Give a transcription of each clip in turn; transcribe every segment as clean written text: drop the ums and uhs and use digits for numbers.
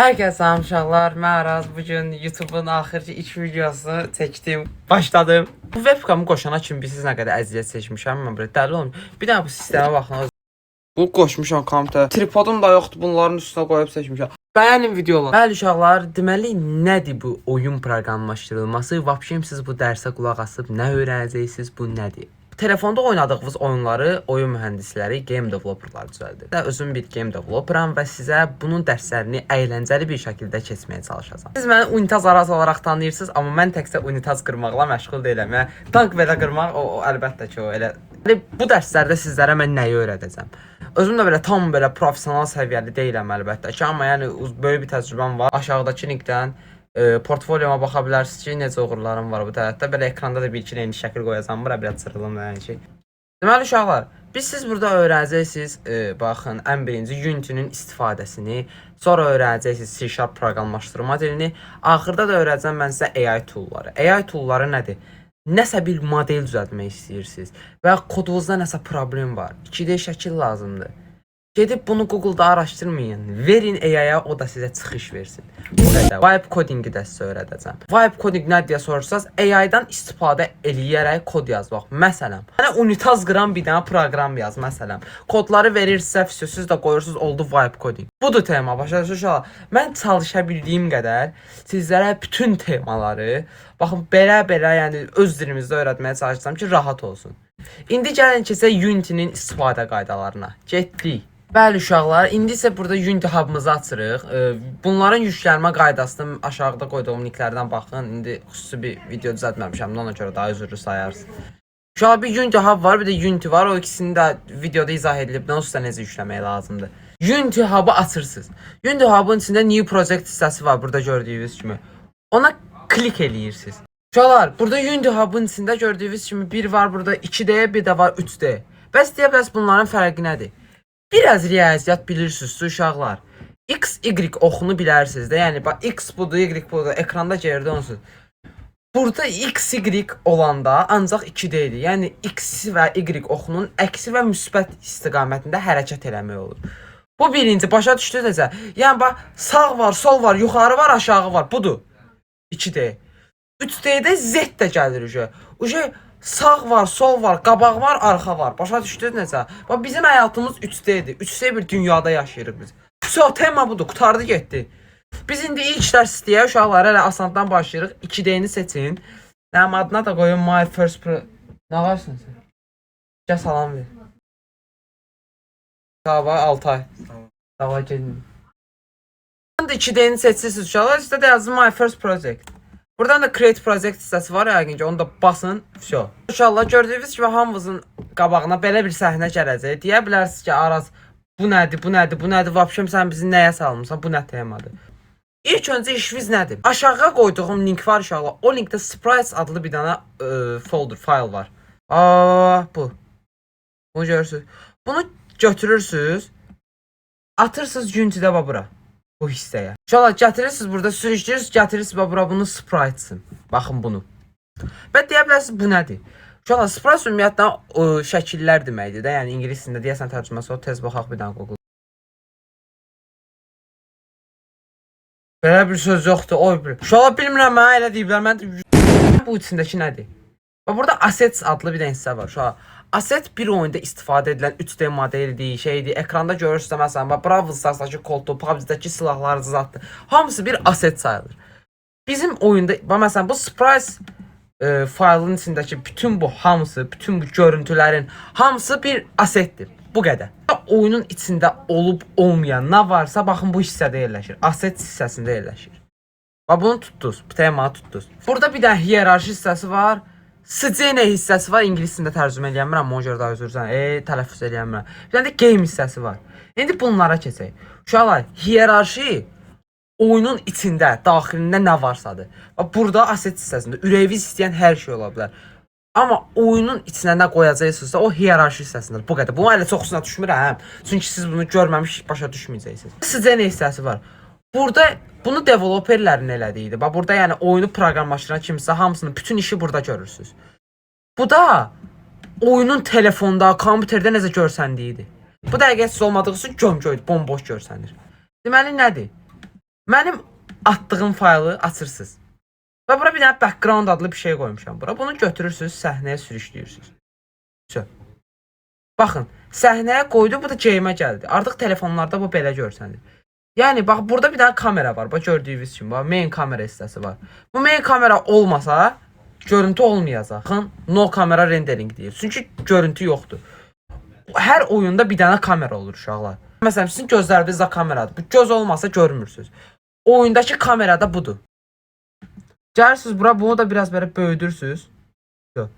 Herkese salam uşaqlar, mən Araz. Bugün YouTube'un axırıncı ilk videosunu çəkdim, başladım. Bu webcamı qoşana kimi bilirsiniz nə qədər əziyyət çəkmişəm mən belə dəli olmuşam. Bir dənə bu sistemə baxın. Bu qoşmuşam kompüterə. Tripodum da yoxdur, bunların üstünə qoyub çəkmişəm. Bəyənin videoları. Bəli uşaqlar, deməli nədir bu oyun proqramlaşdırılması? Vəbşəm siz bu dərsə qulaq asıb nə öyrənəcəksiniz, bu nədir? Telefonda oynadığınız oyunları oyun mühəndisləri, game developerlar düzəldir. Mən özüm bir game developeram və sizə bunun dərslərini əyləncəli bir şəkildə keçməyə çalışacağam. Siz məni Unitaz Araz olaraq tanıyırsınız, amma mən təkcə unitaz qırmaqla məşğul deyiləm. Yəni tank belə qırmaq o əlbəttə ki, o elə. Yəni, bu dərslərdə sizlərə mən nəyi öyrədəcəm? Özüm də belə tam belə professional səviyyəli deyiləm əlbəttə ki, amma yəni böyük bir təcrübəm var. Aşağıdakı linkdən portfolyoma baxa bilərsiniz ki, necə uğurlarım var bu tərəfdə. Belə ekranda da bir iki dənə şəkil qoyacağam bura biraz çırılım yəni ki. Deməli uşaqlar, siz burada öyrənəcəksiniz, baxın, ən birinci Unity-nin istifadəsini, sonra öyrənəcəksiniz C# proqramlaşdırma dilini, axırda da öyrədəcəm mən sizə AI toolları. AI toolları nədir? Nəsə bir model düzəltmək istəyirsiniz və ya kodunuzda nəsə problem var, 2D şəkil lazımdır. Gedib bunu Google-da araşdırmayın. Verin AI-ya, o da sizə çıxış versin. Bu qədər. Vibe coding-i də sizə öyrədəcəm. Vibe coding nə deyə soruşsanız, AI-dan istifadə eləyərək kod yazmaq. Məsələn, mənə unitaz qıran bir dənə proqram yaz məsələn. Kodları verirsə, siz də qoyursunuz, oldu vibe coding. Budur tema, başa düşürsünüz uşaqlar? Mən çalışa bildiyim qədər sizlərə bütün temaları, baxın belə-belə, yəni öz dilimizdə öyrətməyə çalışacağam ki, rahat olsun. İndi gəlin keçək Unity-nin istifadə qaydalarına. Getdik. Bəli uşaqlar, indi isə burada Unity Hub-ımızı açırıq. Bunların yüklənmə qaydasını aşağıda qoyduğum linklərdən baxın. İndi xüsusi bir video düzəltməmişəm, ona görə daha üzrlü sayarsınız. Uşaqlar, bir Unity Hub var, bir də Unity var. O ikisini də videoda izah edilib, nə olsa necə yükləmək lazımdır. Unity Hub-ı açırsınız. Unity Hub-ın içində New Project hissəsi var burada gördüyünüz kimi. Ona klik eləyirsiniz. Uşaqlar, burada Unity Hub-ın içində gördüyünüz kimi bir var burada 2D, bir də var 3D. Bəs deyə bilərsiniz, bunların fərqi nədir? Biraz riyaziyyat bilirsiniz uşaqlar. X, Y oxunu bilərsiniz də. Yəni bax X budur, Y budur. Ekranda gerdə onsuz. Burada X, Y olanda ancaq 2D-dir. Yəni X və Y oxunun əksi və müsbət istiqamətində hərəkət eləmək olur. Bu birinci, başa düşdünüz necə? Yəni bax sağ var, sol var, yuxarı var, aşağı var. Budur. 2D. 3D-də Z də gəlir uje. Uje sağ var, sol var, qabaq var, arxa var. Başa düşdünüz necə? Bax bizim həyatımız 3D-dir. 3D bir dünyada yaşayırıq biz. Vso, tema budur, qurtardı getdi. Biz indi ilk dərs deyə uşaqlar hələ asandan başlayırıq. 2D-ni seçin. Nəm adına da qoyun my first pro. Nə varsın sən? Gəl salam ver. Sağ Altay. Sağ gedin. Buradan da 2D-ni seçirsiniz uşaqlar. Üstə də yazın my first project. Buradan da create project hissəsi var yəqin ki, onu da basın. Vso. İnşallah gördüyünüz kimi hamımızın qabağına belə bir səhnə gələcək. Deyə bilərsiniz ki, Araz bu nədir, bu nədir, bu nədir? Vəbşəm sən bizi nəyə salmısan? Bu nə temadır? İlk öncə işimiz nədir? Aşağıya qoyduğum link var inşallah. O linkdə sprites adlı bir dənə folder, fayl var. Aa, bu. Bunu görürsünüz. Bunu götürürsünüz. Atırsınız Unity-də bax bura. Bu hissəyə. İnşallah gətirirsiniz burada sürüşdürürsünüz, gətirirsiniz bax bura bunu sprites'in. Baxın bunu. Və deyə bilərsiniz bu nədir? Uşaqlar, sprites ümumiyyətlə o, şəkillər deməkdir də. Yəni ingilis dilində deyəsən tərcüməsi o. Tez baxaq bir dənə Google. Belə bir söz yoxdur. Oy bir. Uşaqlar bilmirəm mənə elə deyiblər. Mən də bu içindəki nədir? Və burada assets adlı bir dənə hissə var. Uşaqlar, asset bir oyunda istifadə edilən 3D modeldir, şeydir. Ekranda görürsünüz məsələn, bax Brawl Stars'dakı koltuq, PUBG-dəki silahlar zaddır. Hamısı bir asset sayılır. Bizim oyunda, bax məsələn bu sprites faylın içindəki bütün bu hamısı, bütün bu görüntülərin hamısı bir assetdir. Bu qədər. Oyunun içində olub olmayan nə varsa baxın bu hissədə yerləşir. Asset hissəsində yerləşir. Bax bunu tutdunuz, bu temanı tutdunuz. Burada bir dənə hiyerarşi hissəsi var. Scene hissəsi var. İngilis dilində tərcümə eləyəmirəm, ona görə daha üzr istəyirəm. Tələffüz eləyəmirəm. Bir dənə də game hissəsi var. İndi bunlara keçək. Uşaqlar, hiyerarşi oyunun içində, daxilində nə varsadır. Bax burada asset hissəsində ürəyiniz istəyən hər şey ola bilər. Amma oyunun içinə nə qoyacaqsınızsa o hiyerarşi hissəsindədir. Bu qədər. Bunu hələ çoxsuna düşmürəm. Çünki siz bunu görməmiş başa düşməyəcəksiniz. Scene hissəsi var. Burada bunu developerlərin elədiyidir. Bax burada yəni oyunu proqramlaşdıran kimsə hamısının bütün işi burada görürsüz. Bu da oyunun telefonda, kompüterdə necə görsəndiyidir. Bu dəqiqə siz olmadığı üçün gömgöydür, bomboş görsənir. Deməli nədir? Mənim atdığım faylı açırsınız. Və bura bir dənə background adlı bir şey qoymuşam bura. Bunu götürürsüz, səhnəyə sürüşləyirsiniz. Vso. Baxın, səhnəyə qoydu, bu da game'ə gəldi. Artıq telefonlarda bu belə görsənir. Yəni bax, burada bir dənə kamera var. Bax, gördüyünüz kimi, bax, main kamera hissəsi var. Bu main kamera olmasa görüntü olmayacaq. Baxın, no camera rendering deyir. Çünki görüntü yoxdur. Hər oyunda bir dənə kamera olur, uşaqlar. Məsələn, sizin gözlərinizdə kameradır. Bu göz olmasa görmürsüz. Oyundakı kamera da budur. Gəlirsiniz bura, bunu da biraz belə böyüdürsüz. Yox.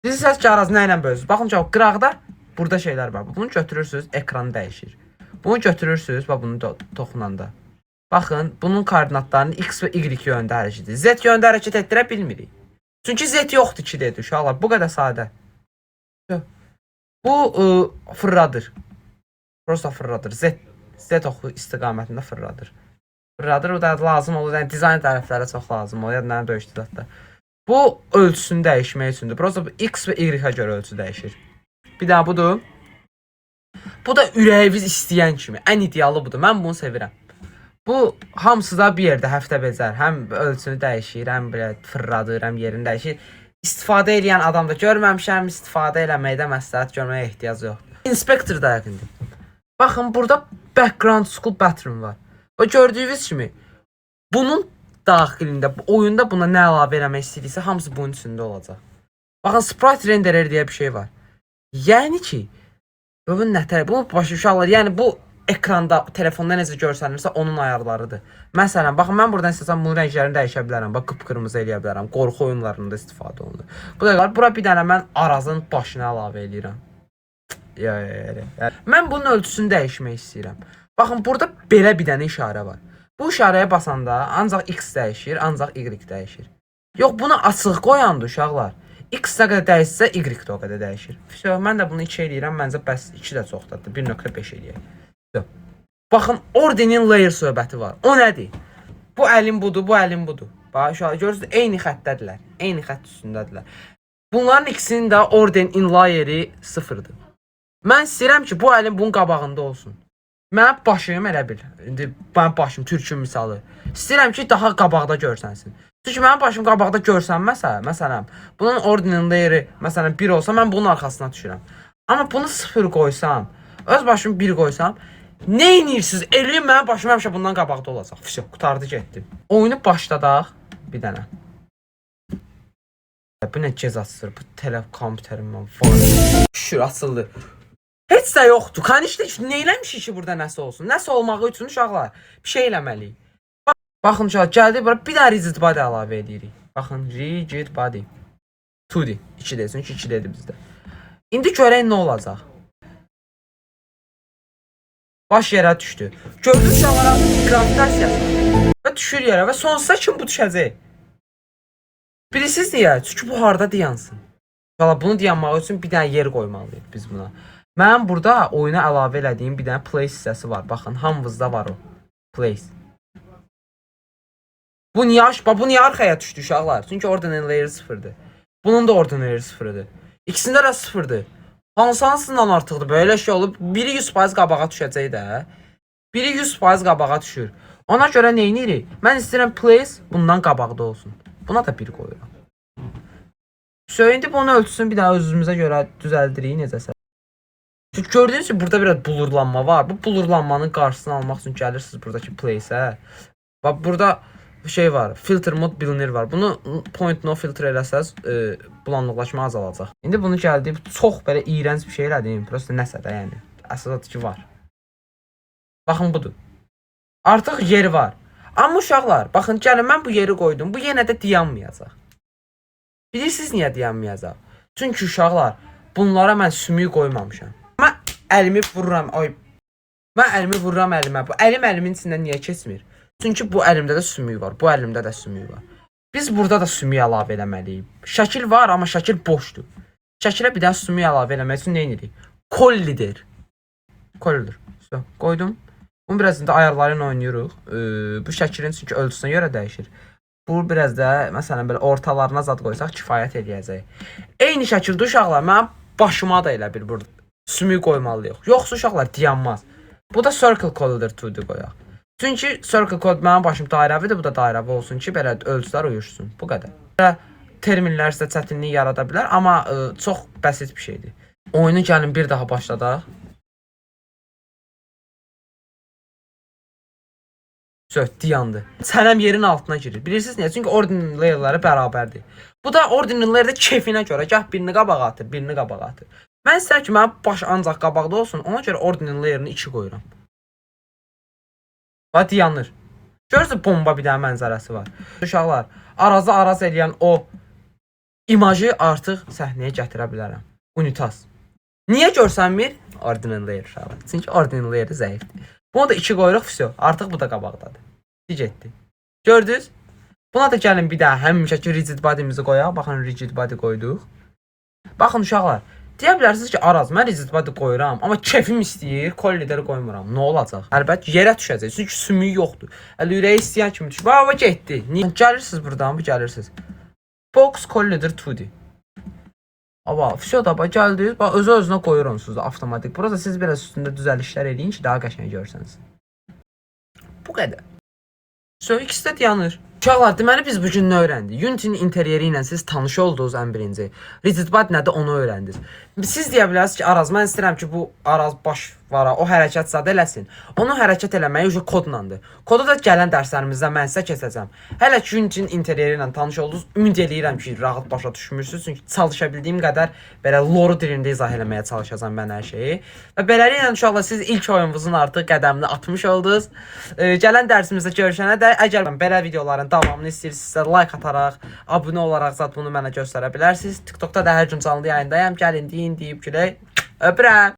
Siz səs ki, nə ilə böyüdürsüz? Baxın ki, qıraqda burada şeylər var. Bunu götürürsüz, ekranı dəyişir. Bunu götürürsüz, bax, bunu toxunanda. Baxın, bunun koordinatlarını X və Y yönündə hərəkət edir. Z yönündə hərəkət etdirə bilmirik. Çünki Z yoxdur ki, dedi uşaqlar. Bu qədər sadə. Yox. Bu fırladır. Prosta fırladır. Z oxu istiqamətində fırladır. Fırladır. O da lazım olur. Yəni dizayn tərəflərə çox lazım olur. Ya da nə döyüşdə zətdə. Bu ölçüsünü dəyişmək üçündür. Prosta bu X və Y-ə görə ölçü dəyişir. Bir daha budur. Bu da ürəyiniz istəyən kimi. Ən idealı budur. Mən bunu sevirəm. Bu hamısı da bir yerdə həftə bezər. Həm ölçünü dəyişir, həm belə fırladır, həm yerini dəyişir. İstifadə edən adam da görməmişəm, istifadə eləməkdə məsləhət görməyə ehtiyac yoxdur. Inspector da indi. Baxın, burada background skull pattern var. Və gördüyünüz kimi bunun daxilində, bu oyunda buna nə əlavə eləmək istəyirsə, hamısı bunun içində olacaq. Baxın, sprite renderer deyə bir şey var. Yəni ki, bunun nətər, bunu başa uşaqlar, yəni bu ekranda, telefonda necə görsənirsə onun ayarlarıdır. Məsələn, baxın, mən buradan istəsəm bunun rənglərini dəyişə bilərəm. Bax, qıpqırmızı eləyə bilərəm. Qorxu oyunlarında istifadə olunur. Bu da var. Bura bir dənə mən Arazın başını əlavə eləyirəm. Ya, ya, ya, ya. Mən bunun ölçüsünü dəyişmək istəyirəm. Baxın, burada belə bir dənə işarə var. Bu işarəyə basanda ancaq X dəyişir, ancaq Y dəyişir. Yox, bunu açıq qoyanda, uşaqlar, X nə qədər dəyişsə, Y də o qədər dəyişir. Vso, mən də bunu 2 eləyirəm. Məncə bəs 2 də çoxdur. 1.5 eləyək. Vso. Baxın, order in layer söhbəti var. O nədir? Bu əlim budur, bu əlim budur. Bax, uşaqlar, görürsünüz, eyni xəttədirlər. Eyni xətt üstündədirlər. Bunların ikisinin də order in layer'i sıfırdır. Mən istəyirəm ki, bu əlim bunun qabağında olsun. Mənim başım elə bil. İndi mənim başım türkün misalı. İstəyirəm ki, daha qabaqda görsənsin. Çünki mənim başım qabaqda görsənməsə, məsələn, bunun order in layer'i məsələn 1 olsa, mən bunun arxasına düşürəm. Amma bunu 0 qoysam, öz başımı 1 qoysam, nə edirsiniz? Eləyin, mənim başım həmişə bundan qabaqda olacaq. Vso, qurtardı getdi. Oyunu başladaq bir dənə. Bu nə gec açılır? Bu tele kompüterim mən var. Şükür, açıldı. Heç də yoxdur. Конечно, nə eləmişik ki, burada nəsə olsun? Nəsə olmağı üçün, uşaqlar, bir şey eləməliyik. Baxın uşaqlar, gəldi bura, bir dənə rigid body əlavə edirik. Baxın, rigid body. 2D. 2D, çünki 2D-dir bizdə. İndi görək nə olacaq. Baş yerə düşdü. Gördünüz uşaqlar, qravitasiya. Və düşür yerə və sonsuza kim bu düşəcək. Bilirsiniz niyə? Çünki bu harda dayansın? Valla bunu dayanmaq üçün bir dənə yer qoymalıyıq biz buna. Mənim burada oyuna əlavə elədiyim bir dənə place hissəsi var. Baxın, hamınızda var o. Place. Bu niyə, bax, bu niyə arxaya düşdü, uşaqlar? Çünki order in layer sıfırdır. Bunun da order in layer sıfırdır. İkisində də sıfırdır. Hansı hansından artıqdır? Belə şey olub. Biri 100% qabağa düşəcək də. Biri 100% qabağa düşür. Ona görə nə edirik? Mən istəyirəm place bundan qabaqda olsun. Buna da bir qoyuram. Vso, indi bunu ölçüsünü bir daha özümüzə görə düzəldirik necəsə. Çünki gördüyünüz kimi burada biraz blurlanma var. Bu blurlanmanın qarşısını almaq üçün gəlirsiniz buradakı place-ə. Bax, burada şey var. Filter mode bilinear var. Bunu point no filter eləsəz bulanıqlaşma azalacaq. İndi bunu gəldi, çox belə iyrənc bir şey elədim. Prosta nəsə də yəni. Əsas ki var. Baxın, budur. Artıq yeri var. Amma uşaqlar, baxın, gəlin, mən bu yeri qoydum. Bu yenə də dayanmayacaq. Bilirsiniz niyə dayanmayacaq? Çünki uşaqlar, bunlara mən sümük qoymamışam. Mən əlimi vururam, ay. Mən əlimi vururam əlimə. Bu əlim əlimin içindən niyə keçmir? Çünki bu əlimdə də sümük var, bu əlimdə də sümük var. Biz burada da sümük əlavə eləməliyik. Şəkil var, amma şəkil boşdur. Şəkilə bir dənə sümük əlavə eləmək üçün nə edirik? Collider. Collider. So, qoydum. Bunu biraz indi ayarları ilə oynayırıq. Bu şəklin çünki ölçüsünə görə dəyişir. Bu biraz da məsələn belə ortalarına zad qoysaq kifayət eləyəcək. Eyni şəkildə uşaqlar, mənim başıma da elə bir burada sümük qoymalıyıq. Yoxsa uşaqlar, dayanmaz. Bu da Circle Collider 2D qoyaq. Çünki circle code mənim başım dairəvidir, bu da dairəvi olsun ki, belə ölçülər uyuşsun. Bu qədər. Belə terminlər sizə çətinlik yarada bilər, amma çox bəsit bir şeydir. Oyunu gəlin bir daha başladaq. Söz dayandı. Çənəm yerin altına girir. Bilirsiniz niyə? Çünki ordinin layerləri bərabərdir. Bu da ordinin layerdə kefinə görə gah birini qabağa atır, birini qabağa atır. Mən istəyirəm ki, mənim baş ancaq qabaqda olsun. Ona görə ordinin layerini 2 qoyuram. Bax dayanır. Görürsüz, bomba bir dənə mənzərəsi var. Uşaqlar, Arazı Araz eləyən o imajı artıq səhnəyə gətirə bilərəm. Unitaz. Niyə görsənmir? Ordinin layer, uşaqlar. Çünki ordinin layeri zəifdir. Bunu da 2 qoyuruq, vəsə. Artıq bu da qabaqdadır. Getdi. Gördünüz? Buna da gəlin bir daha həmişəki rigid body'mizi qoyaq. Baxın, rigid body qoyduq. Baxın uşaqlar, deyə bilərsiniz ki, Araz, mən rigid body qoyuram, amma kefim istəyir, collider qoymuram. Nə olacaq? Əlbəttə yerə düşəcək. Çünki sümüyü yoxdur. Əli ürəyi istəyən kimi düşür. Baba getdi. Niyə? Gəlirsiniz burdan, bu gəlirsiniz. Box collider 2D. Aba, vəsə da bax gəldi. Bax özü özünə qoyur onsuz da avtomatik. Burada siz biraz üstündə düzəlişlər eləyin ki, daha qəşəng görsənsiniz. Bu qədər. Sonra ikisi də dayanır. Uşaqlar, deməli biz bu gün nə öyrəndik? Unity-nin interyeri ilə siz tanış oldunuz ən birinci. Rigid body nədir, onu öyrəndiniz. Siz deyə bilərsiniz ki, Araz, mən istəyirəm ki, bu Araz baş vara, o hərəkət zad eləsin. Onu hərəkət eləməyi uje kodlandır. Kodu da gələn dərslərimizdə mən sizə keçəcəm. Hələ ki Unity-nin interyeri ilə tanış oldunuz. Ümid eləyirəm ki, rahat başa düşmürsüz. Çünki çalışa bildiyim qədər belə loru dilində izah eləməyə çalışacağam mən hər şeyi. Və beləliklə uşaqlar, siz ilk oyununuzun artıq qədəmini atmış oldunuz. Gələn dərsimizdə görüşənə dək, əgər belə videoların davamını istəyirsinizsə, like ataraq, abunə olaraq zat bunu mənə göstərə bilərsiniz. TikTokda da hər gün canlı yayındayam. Gəlin deyin, deyib külək. Öpürəm.